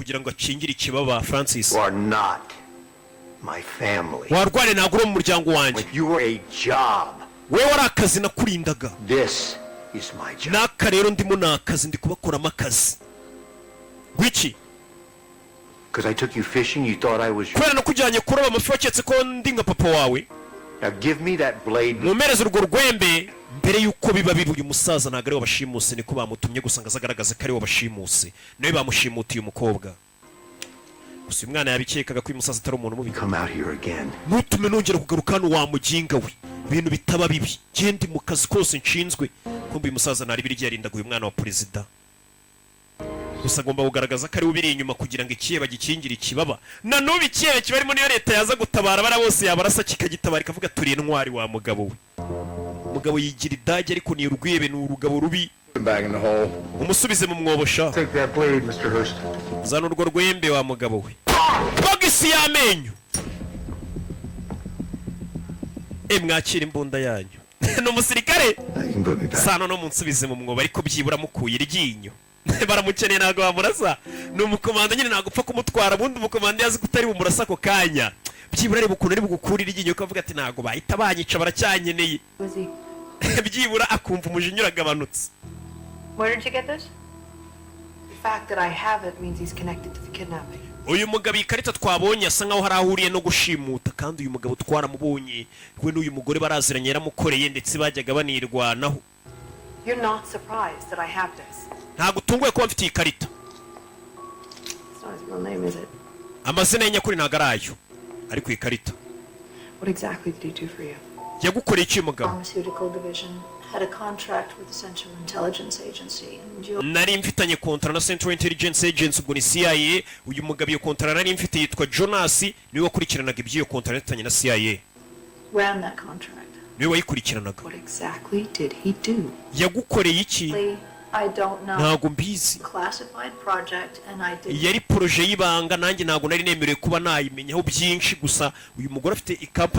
Kugira ngo akingire ikibaba Francis. You are not my family. Warware, ntabwo uri mu muryango wanjye. You were a job. Wowe wari akazi nakurindaga. This is my job. N'aka rero ndimo ni akazi, ndi kubakoramo akazi. Gwiki? Because I took you fishing, you thought I was your. Kubera nakujyanye kuroba amafi, waketse ko ndi nka papa wawe. Now give me that blade. Mumereze urwo rwembe mbere y'uko biba bibi. Uyu musaza ntabwo ari we wabashimuse, niko bamutumye gusa ngo aze agaragaze ko ari we wabashimuse. Nawe bamushimutiye umukobwa gusa. Uyu mwana yabikekaga ko uyu musaza atari umuntu mubi. Come out here again. Ntutume nongera kugaruka hano, wa muginga we, ibintu bitaba bibi. Genda mu kazi kose nshinzwe. Kumva uyu musaza ntari biri, yarindaga uyu mwana wa perezida gusa. Agomba kugaragaza ko ari we ubiri inyuma kugira ngo ikiheba gikingire ikibaba. Na n'ubu ikihebe kibarimo, niyo leta yaza gutabara bara bose yabarasa kikagitabara, ikavuga turi intwari. Wa mugabo we, umugabo yigira idage ariko ni urwebe, ni urugabo rubi. Back in the hole. Umusubize mu mwobo sha. Take that blade, Mr. Hurst. Zana urwo rwembe, wa mugabo we. Bogisi y'amenyo. E, mwakira imbunda yanyu, ni umusirikare. Now you can put me back. Sano no munsubize mu mwobo, ariko byibura mukuye iryinyo. Baramukeneye, ntabwo bamurasa, ni umukomando nyine, ntabwo upfa kumutwara. Ubundi umukomando yazi ko utari bumurasa ako kanya, byibura areba ukuntu ari bugukure iryinyo, ukavuga ati ntabwo bahita banyica, baracyankeneye. Was he? Byibura akumva umujinya uragabanutse. Where did you get this? The fact that I have it means he's connected to the kidnapping. Uyu mugabo, iyi karita twabonye asa nkaho hari aho ahuriye no gushimuta, kandi uyu mugabo twaramubonye, we n'uyu mugore baraziranye, yaramukoreye, ndetse bajyaga banirwanaho. You're not surprised that I have this. Ntabwo utunguwe kuba mfite iyi karita? It's not his real name, is it? Amazina ye nyakuri ntabwo ari ayo ari ku ikarita. What exactly did he do for you? Yagukoreye iki uyu mugabo? Pharmaceutical division had a contract with the Central Intelligence Agency, and you Nari mfitanye kontara na Central Intelligence Agency, ubwo ni CIA. Uyu mugabo iyo kontara nari mfite yitwa Jonas, niwe wakurikiranaga iby'iyo kontara mfitanye na CIA. Ran that contract. Niwe wayikurikiranaga. What exactly did he do? Yagukoreye iki? I don't know. Ntabwo mbizi. Classified project, and I didn't. Yari projet y'ibanga, nanjye ntabwo nari nemerewe kuba nayimenyaho byinshi. Gusa uyu mugore afite ikampani.